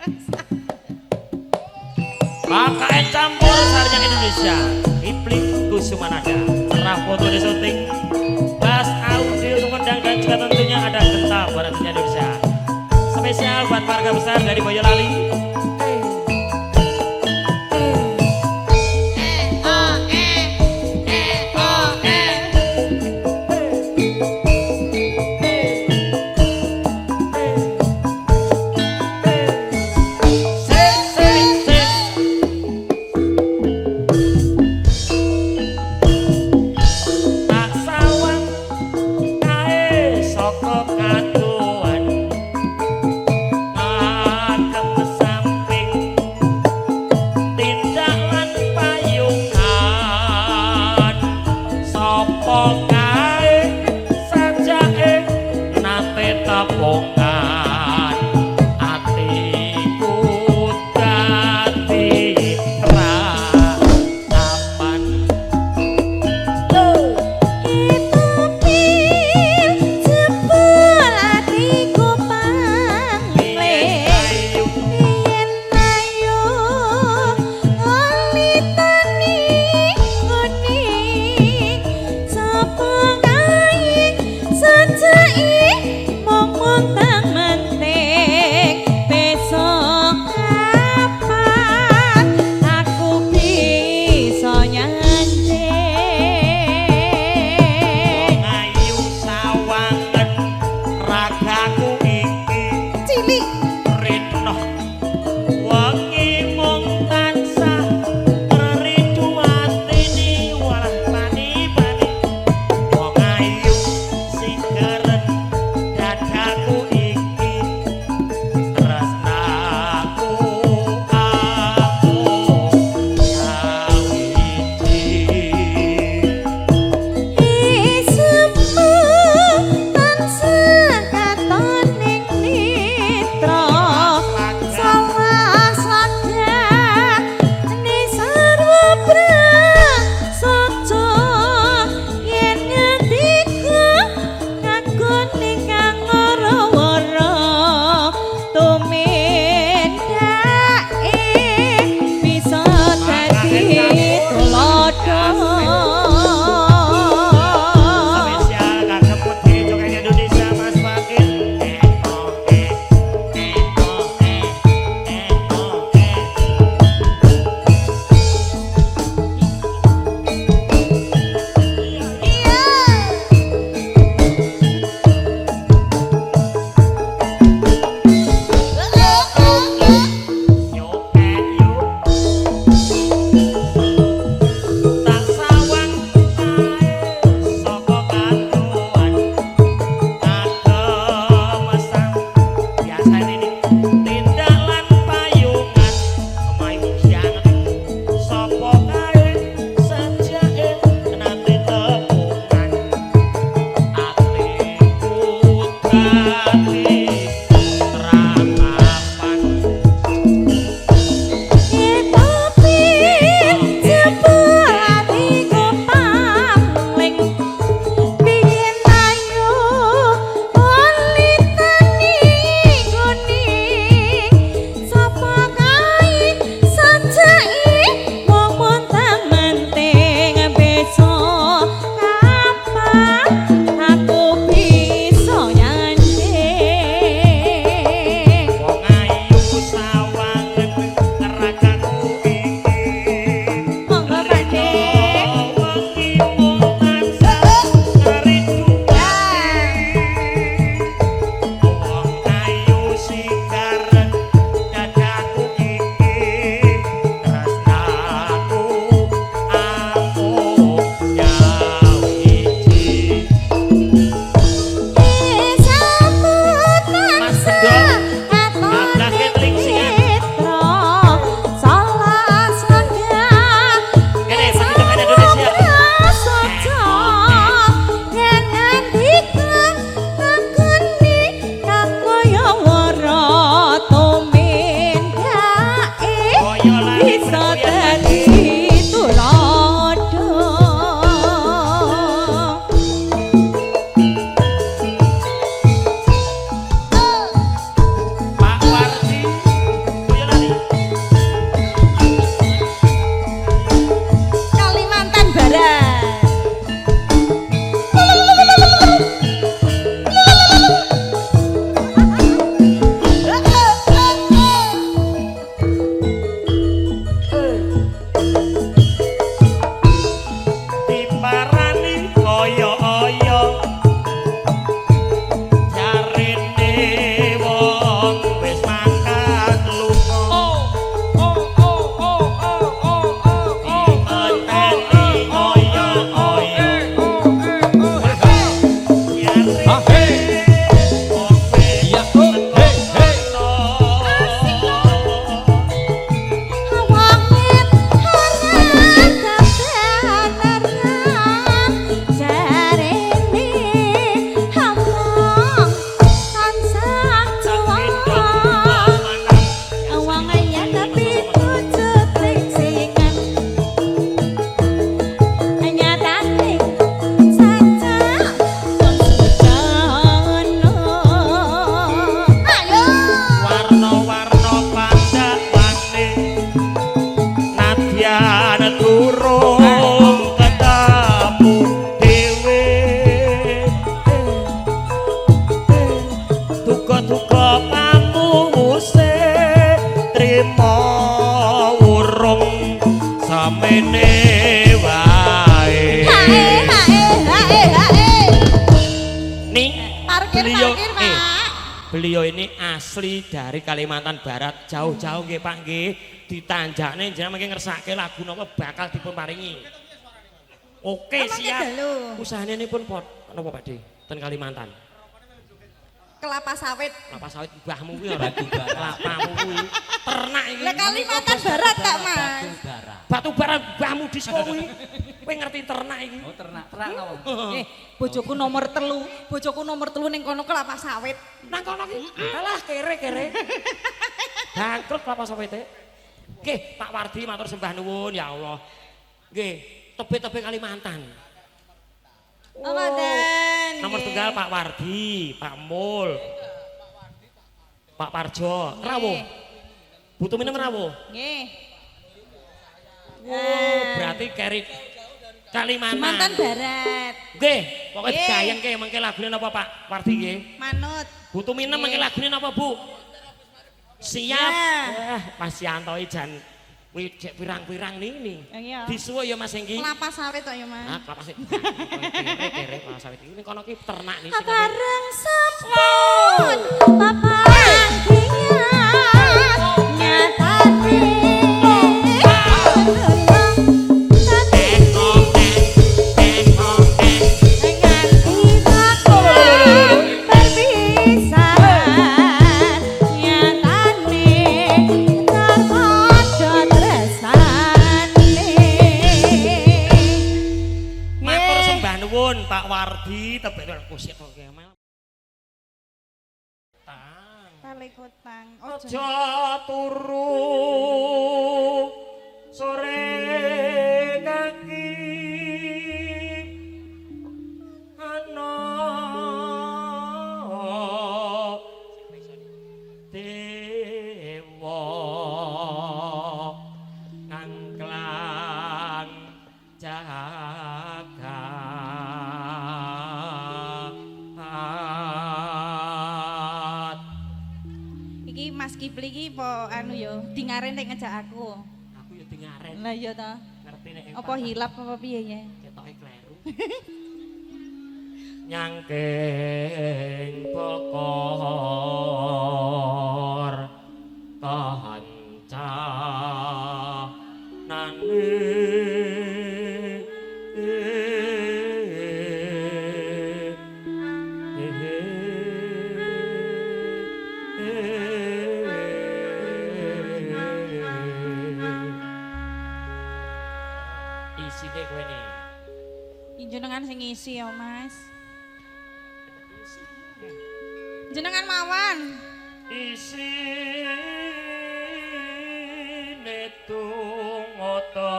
KKN campur sarinya Indonesia. Kipling Kusumanada. Cerah foto di syuting. Bass audio sumendang dan juga tentunya ada Genta Baratnya Indonesia. Spesial buat warga besar dari Boyolali. pamuse trimo urung samene wae. Hae hae hae hae. Ning Parkir beliau, parkir, Pak. Beliau ini asli dari Kalimantan Barat, jauh-jauh nggih Pak nggih, ditanjakne jenengan mangke ngersake lagu napa bakal dipun paringi. Oke, Emang siap. dalu. Usahane pun pot napa Pak De? Ten Kalimantan. Kelapa sawit. Kelapa sawit mbahmu kuwi ora kelapamu kuwi. Ternak iki. Lah Kalimantan Barat tak, Mas? Batu bara. Batu bara mbahmu disko kuwi. Kowe ngerti ternak iki? Oh ternak, ternak apa? Bojoku nomor 3, bojoku nomor 3 ning kono kelapa sawit. Nang kono ki. Alah kere-kere. Bangkrut kelapa sawite. Nggih, Pak Wardi matur sembah nuwun ya Allah. Nggih, tebe-tebe Kalimantan. Oh, ngoten. Nomor tunggal Pak Wardi, Pak Mul. Pak Parjo, rawuh. Butuh minum rawuh. Nggih. Oh, berarti keri Kalimantan. Kalimantan Barat. Nggih, pokoke Nggih. digayengke mengke lagune napa Pak Wardi nggih? Manut. Butuh minum mengke lagune napa Bu? Siap. Ya. Wah, Mas Yanto jan kuwi jek pirang-pirang nini. Iya. Disuwun ya Mas Hengki. Kelapa sawit kok ya, Mas. Ah, kelapa sawit. Kere-kere kelapa sawit iki ning kono ki ternak nih sing Bareng sampun papanggihan nyatane nganti bakal perpisahan nyatane padha tresnane. Matur sembah nuwun Pak Wardi tebek kusik kok kemel. Tang. Balik hutang. Aja turu sore kaki ana dewa ngangklang jagat. Iki Mas Kipli iki po anu yo dingaren nek ngejak aku. Aku yo dingaren. Lah iya ta. Ngerti nek Apa hilap apa piye ya? Ketoke kleru. Nyangking bokor kancanane. Isine kowe nih. Jenengan sing ngisi ya, Mas. Jenengan mawon. Isine tungata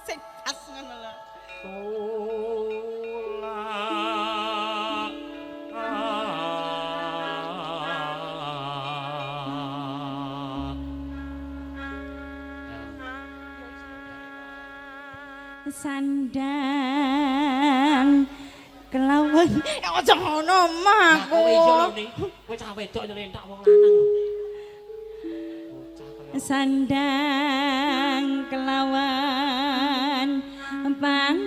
Sing pas ngono lho. Sandang kelawan aja ngono mah aku. Kowe iso lho ni. Kowe cah wedok nyelentak wong lanang lho. Sandang kelawan pangan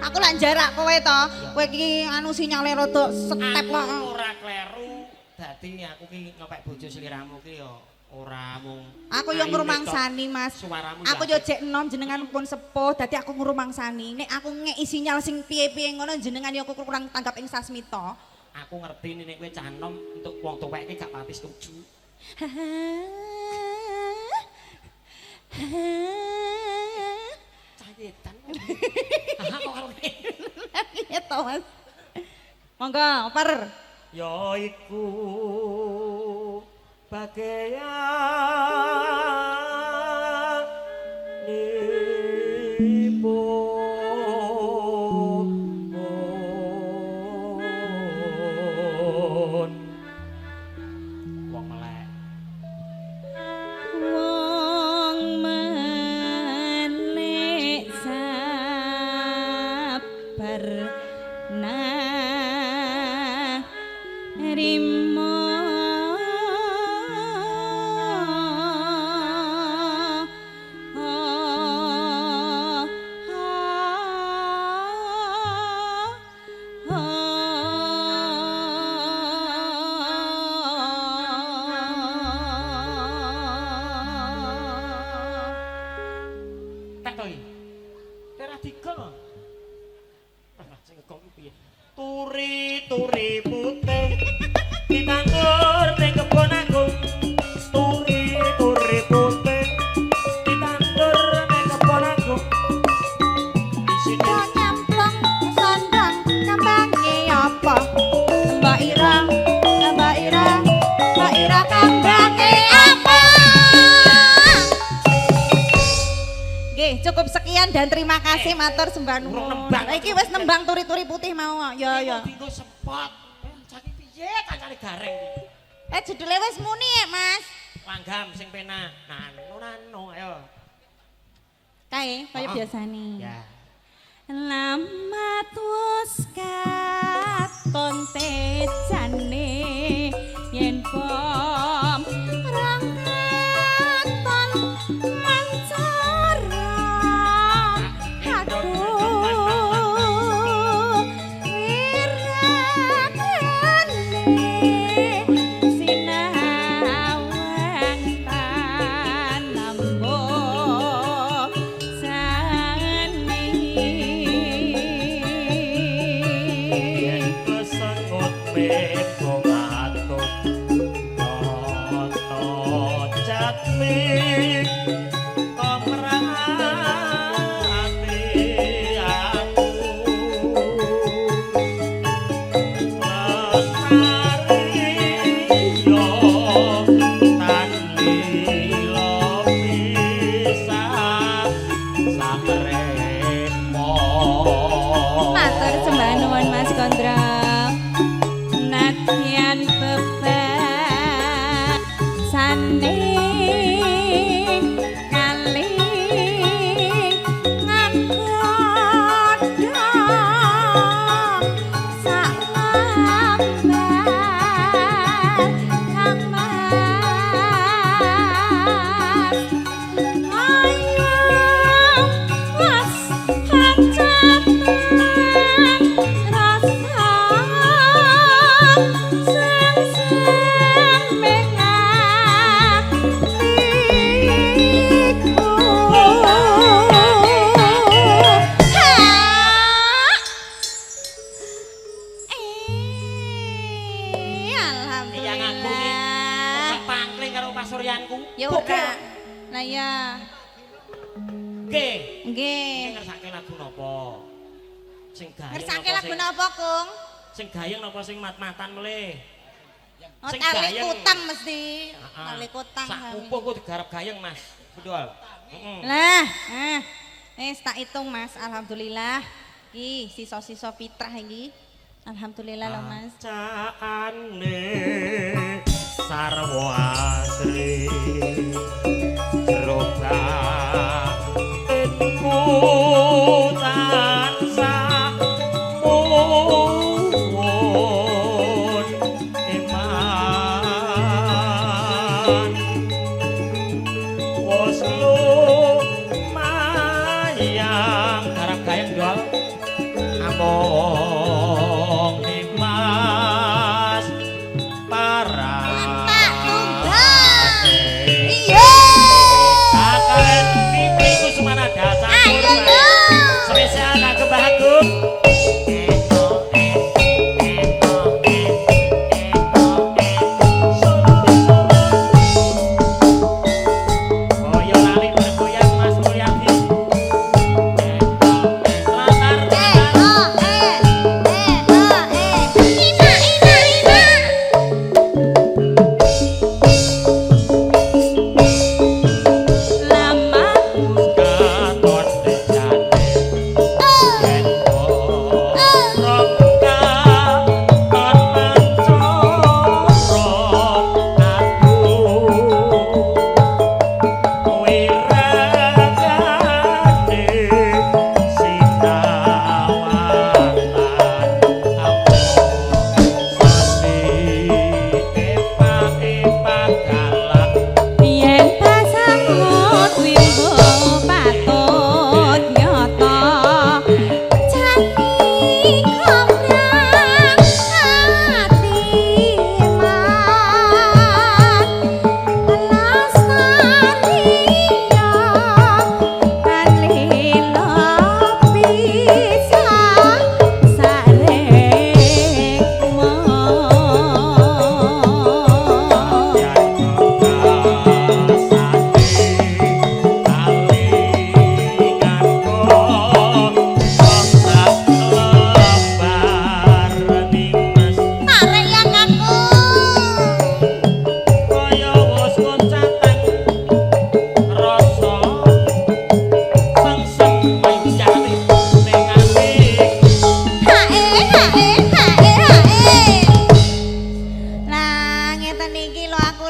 Aku lak jarak kowe to. Kowe iki anu sinyale rada step kok. Aku ora kleru. Dadi aku ki ngopek bojo sliramu ki ya ora mung Aku yo ngrumangsani, Mas. Suaramu Aku yo jek enom jenengan pun sepuh, dadi aku ngrumangsani. Nek aku ngeki sinyal sing piye-piye ngono jenengan yo kurang tanggap ing sasmita. Aku ngerti nek kowe cah enom untuk wong tuwek ki gak pati setuju. Cah edan. Hah kok karo ngene. Iya to, Mas. Monggo, oper. Ya iku Bageyan nipun wong melek wong melek sabar narimo tek to iki. Ora digong. Ah, sing ngegong ku piye? Turi-turi putih ditandur ning kebon agung. Turi-turi putih ditandur ning kebon agung. Isine nyemplung sondang kambange apa? Mbak Ira, Mbak Ira, Mbak Ira kambange apa? Nggih, cukup sekian dan terima kasih matur sembah Urung nuwun. nembang. Lah iki wis nembang turi-turi putih mau. Ya ya. Dinggo sepot. Caki piye kancane gareng iki? Judule wis muni ya, Mas. Langgam sing pena. Nano nano ayo. Kae kaya Oh. biasane. Ya. Lama wis katon tejane yen bom rong katon mancara aduh wirakane sinawang tanambo sani. Yen kesengut mebong atuh tata jatmik komrati aku lestari yo tan lila bisa sakremo. Matur sembah nuwun Mas Kondro. Nadyan bebasane kali ngagodha sak lambar kang Mas. Ayo was hancatan rasa sengsem atiku. Ha! Yang aku ki Alhamdulillah. sak pangkling karo pasuryanku. Ya ora. Lah ya. Nggih. Nggih. Iki ngersake lagu napa? Sing gayeng. Ngersake napa lagu napa, Kung? Sing gayeng napa sing mat-matan melih? Oh, Sing tali gayeng. kutang mesti. Heeh. Tali kutang. Sak kumpul ku digarap gayeng, Mas. Betul. Heeh. Lah, ah. Wis tak hitung, Mas. Alhamdulillah. Iki sisa-sisa fitrah iki. Alhamdulillah lho, Mas. Bacaane sarwa asri jero batinku tansah muwun iman wos lumayang garap gayeng dol among Dimas para Tak tunggu.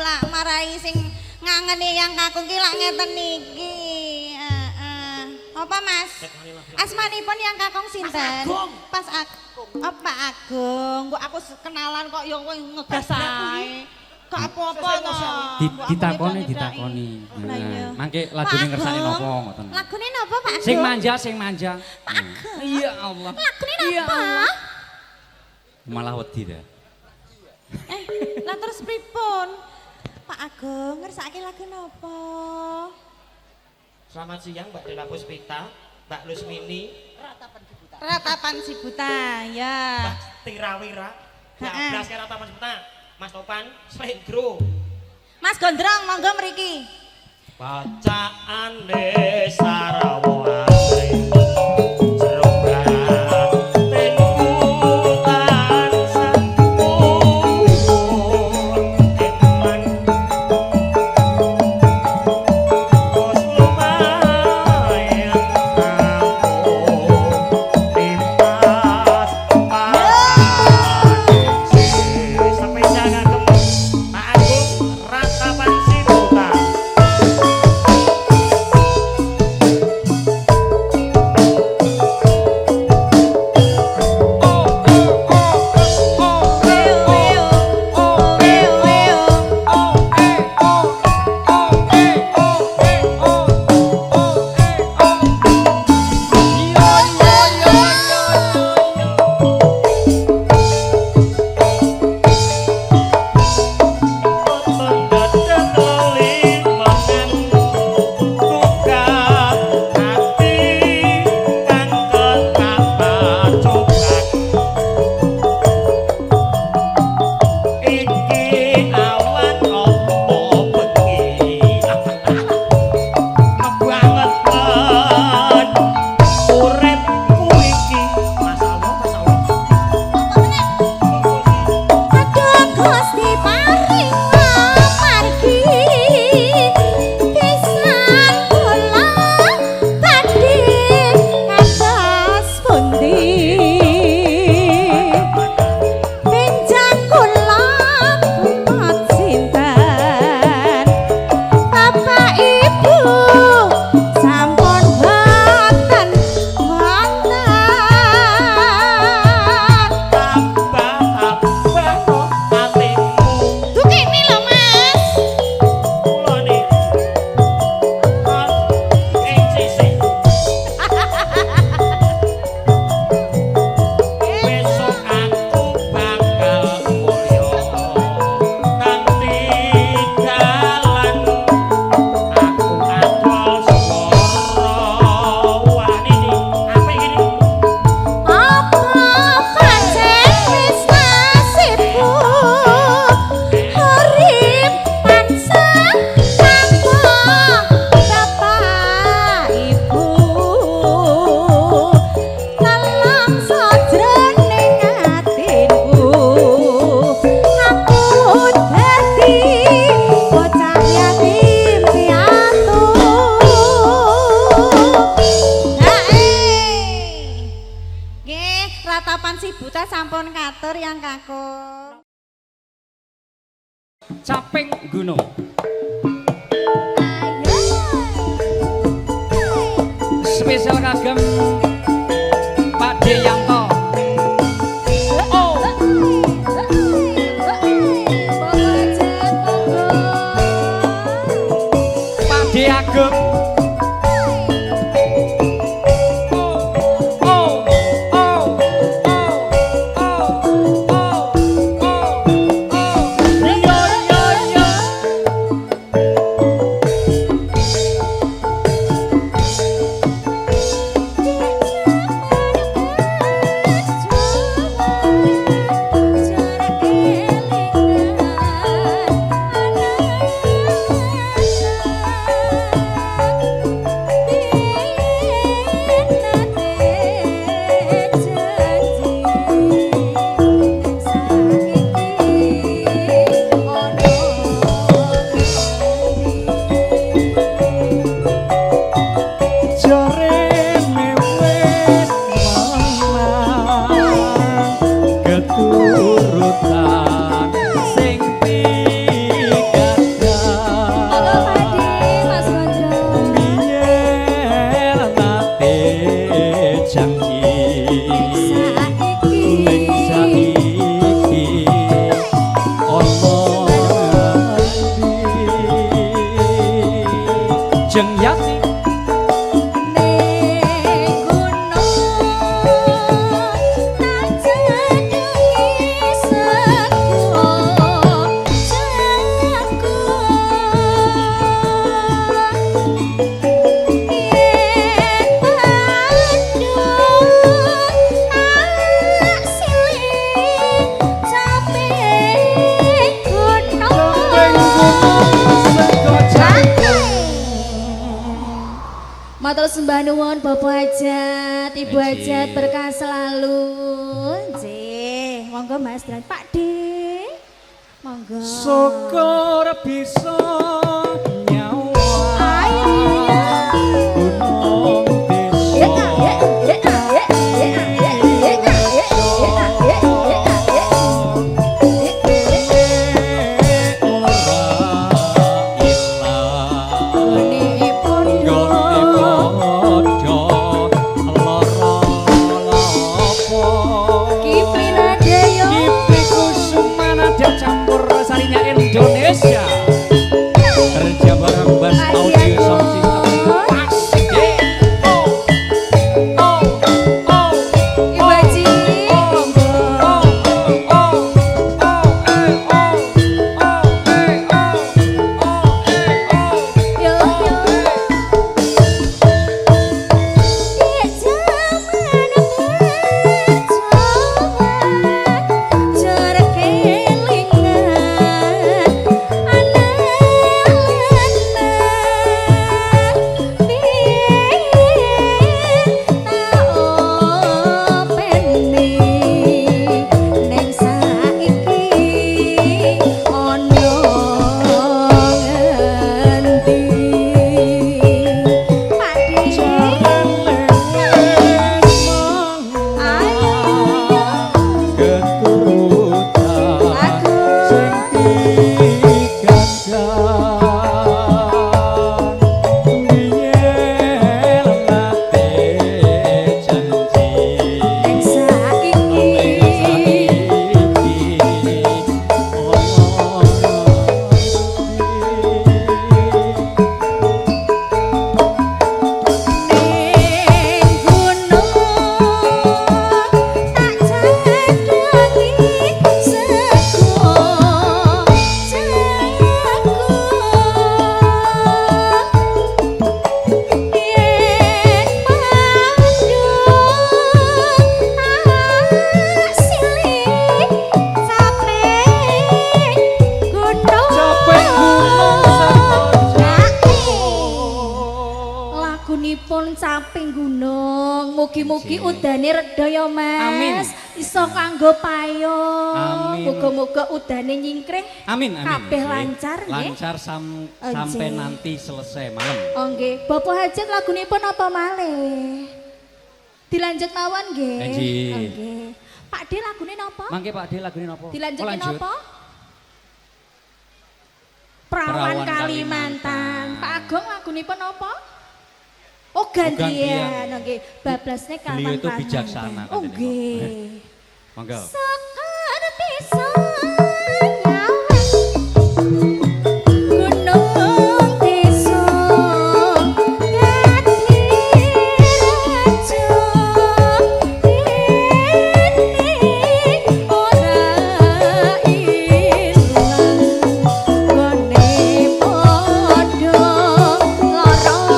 lak marai sing ngangeni yang kakung ki lak ngeten niki. Heeh. Apa Mas? Asmanipun yang kakung sinten? Pas Agung. Oh, Pak Agung. Kok aku kenalan kok ya kowe ngegas ae. Gak apa-apa to. Ditakoni, ditakoni. Mangke lagune ngersani napa ngoten. Lagune napa Pak Agung? Sing manja, sing manja. Pak Agung. Iya Allah. Lagune napa? Malah wedi ta. Lah terus pripun? Pak Agung ngersake lagu napa? Selamat siang Mbak Dela Puspita, Mbak Lusmini, Ratapan Sibuta, ya. Mbak Tirawira, 12 Ratapan Sibuta, Mas Topan, Slendro. Mas Gondrong monggo mriki. Bacaane Sarawo asri. Jero batinku tansah eman. Bos lumayan aku timpas paradisi. Spesial kagem Pak Agung Ratapan Sibuta. Aduh Gusti paring amargi pisan kula badhe kados pundi benjang kula tumut sinten Bapak Ibu sampun boten wonten. Dukene lho Mas. Besok aku bakal mulya kanthi dalan aku adol swara wanini apik iki. Apa pancen wis nasibku urip tansah tanpa bapak ibu nelongso jroning atinku aku dadi bocah yatim piatu. Nggih, Ratapan Sibuta sampun katur yang kakung. Caping Gunung. Spesial kagem Pak D Yanto. Oh. Pak D Ageng. Oh, oh, oh, oh, oh, oh, oh. Yo, yo, yo. Jarak elingan. Matur sembah nuwun Bapak Hajat, Ibu Hajat berkah selalu. Nggih, monggo Mas dan Pak D. Monggo. Syukur bisa nyawa. Ayo. Gunung desa. Indonesia kerja bareng Bas Audio Sound System asik. Oh oh oh Ibu Haji oh oh oh oh oh oh oh oh. Yo yo. Caping gunung, mugi-mugi udane reda ya Mas. Amin. Iso kanggo payung. Muga-muga udane nyingkrih. Amin amin. Kabeh lancar nggih. Lancar sampai nanti selesai malam. Oh nggih. Bapak Hajat lagunipun apa malih? Dilanjut mawon nggih. Nggih. Pak D lagune napa? Mangke Pak D lagune napa? Dilanjut napa? Perawan Kalimantan. Pak Agung lagunipun napa? Oh gantian, nggih. Bablasne kapan? Beliau itu bijaksana. Oh nggih. Monggo. Sekar bisa nyawang gunung desa dadi raja dene ora ilang gone padha lara.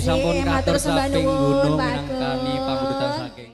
Sampun katur saping gunung minangkani pamudut